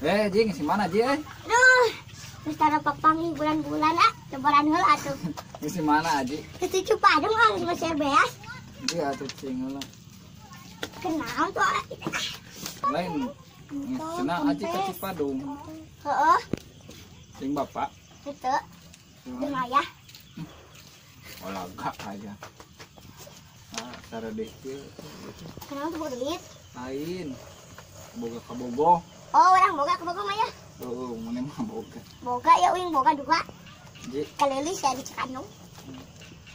Ji, ngisi mana Ji eh? Duh, geus tara papangi bulan-bulan ah, lebaran heula atuh. Ngisi mana Ji? Geus Cipadung ah, geus masih beas. Ji atuh cing heula. Kenaon tuh ah? Lain cenah Aji ka Cipadung. Heeh. Jeung bapak. Kitu. Jeung ayah. Olaga aja. Ah, saredeh kieu. Kenaon tuh boga duit? Lain. Boga kabogoh. Oh, orang boga kabogoh mah ya? Heeh, mun mah boga. Boga ya uing boga dua. Ji. Kaleulis ya di Cikandung.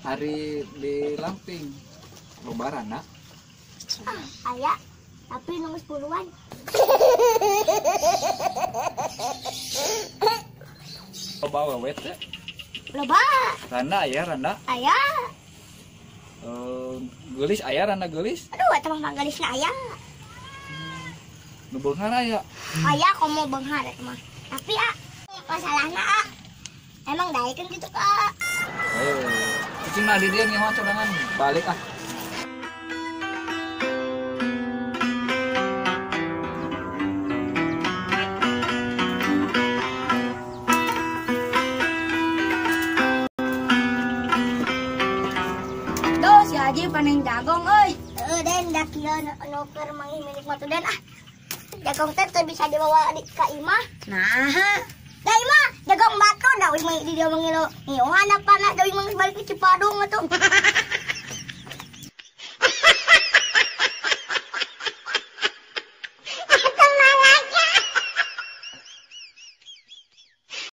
Hari di Lamping. Lebaran nak? Ah, aya. Tapi nunggu 10-an. Loba wewe teh? Loba. Randa aya, randa? Aya. Geulis aya, randa geulis? Aduh, eta mah geulisna aya. Nu beunghar aya? Aya komo beunghar eta mah. Tapi ah, masalahna ah. Emang daekeun kitu ka. Cicing mah di dieu ngewa sorangan balik ah. Duh, si Haji panen jagong euy. Heeh, Den, da kieu nu keur manggih milik mah tuh Den ah. Jagong teh teu bisa dibawa di ka imah. Nah, da imah jagong batu da uing mah di dieu mah ngilu. Ngiuhan panas da uing mah balik ke Cipadung atuh.